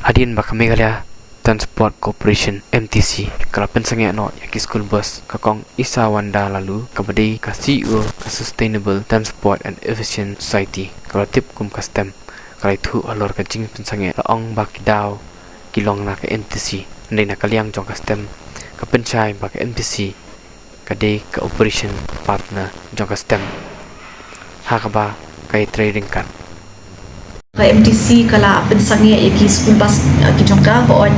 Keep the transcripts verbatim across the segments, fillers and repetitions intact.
Hadien ba ka Meghalaya Transport Corporation, M T C, ka la pynsangeh noh ïa ki school bus, ka Kong Isawanda Laloo, kaba dei ka C E O ka Sustainable Transport and Efficient Society, ka la tip kum ka STEM, ka la ïathuh halor ka jingpynsangeh, la ong ba ki daw ki long na ka M T C. Hynrei na ka liang jong ka STEM, ka pynshai ba ka M T C ka dei ka operation partner jong ka STEM, ha kaba ka ïatrei ryngkat. Ka M T C ka la pynsangeh ïa ki school bus, uh, ki jong ka, ka ong,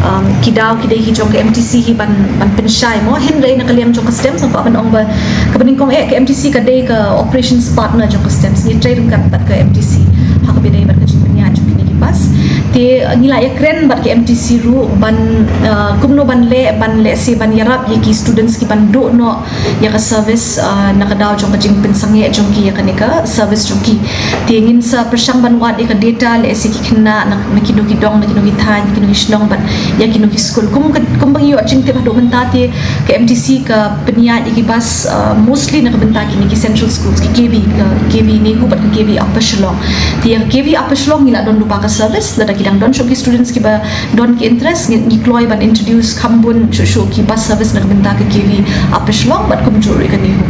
um, ki daw ki dei ki jong ka M T C hi ban, ban pynshai mo, hynrei na ka liang jong ka STEM, sngewbha ban ong ba, kaba nyngkong eh, ka M T C ka dei ka operations partner jong ka STEM, ngi trei ryngkat bad ka M T C ha kaba ïadei bad ka jingpynïaid jong kine ki bus. Te, uh, ngi la ïakren bad ka M T C ruh ban, uh, kumno ban leh, ban leh shi ban ïarap ïa ki students ki ban duh noh ïa ka service, uh, na ka daw jong ka jingpynsangeh jong ki ïa kane ka service jong ki. Te ngin sa pyrshang ban wad ïa ka data leh shi ki khynnah na, na kino ki dong, na kino ki thaiñ, na kino ki shnong bad ïa kino ki school. Kum ka, kum ba ngi ïoh jingtip haduh mynta te ka M T C ka pynïaid ïa ki bus, uh, mostly na ka bynta kine ki central schools, ki K V, uh, K V NEHU bad ka K V Upper Shillong. Te ïa ka K V Upper Shillong ngi la don lypa ka service, lada ki dang don shuh ki students kiba don ki interest, ngi, ngi kloi ban introduce kham bun shuh shuh ki bus service na ka bynta ka K V Upper Shillong bad kumjuh ruh ka NEHU.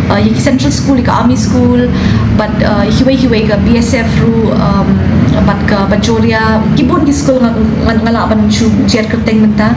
Uh, ïa ki central school, ïa ka army school, bad, uh, kiwei kiwei ka B S F ruh, um, bad ka Bajoria, ki bun ki school nga, nga, nga lah ban shu jied kyrteng mynta.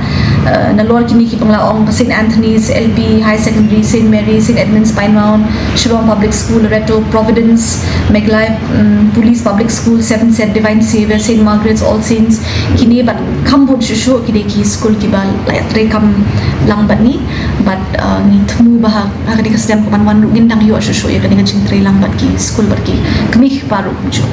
Uh, nalor kine kiba nga la ong ka Saint Anthony's L P High Secondary, Saint Mary, Saint Edmund's Pine Mount, Shillong Public School, Loreto, Providence, Meghalaya, um, Police Public School, Seven Set, Divine Savior, Saint Margaret's, All Saints, kine bad kham bun shuh shuh ki dei ki school kiba la ïatrei kam lang bad ngi, bad, uh, ngi thmu ba ha, ha kane ka snem kaban wan ruh ngin dang ïoh shuh shuh ïa kane ka jingtrei lang bad ki school bad ki kmie ki kpa ruh kumjuh.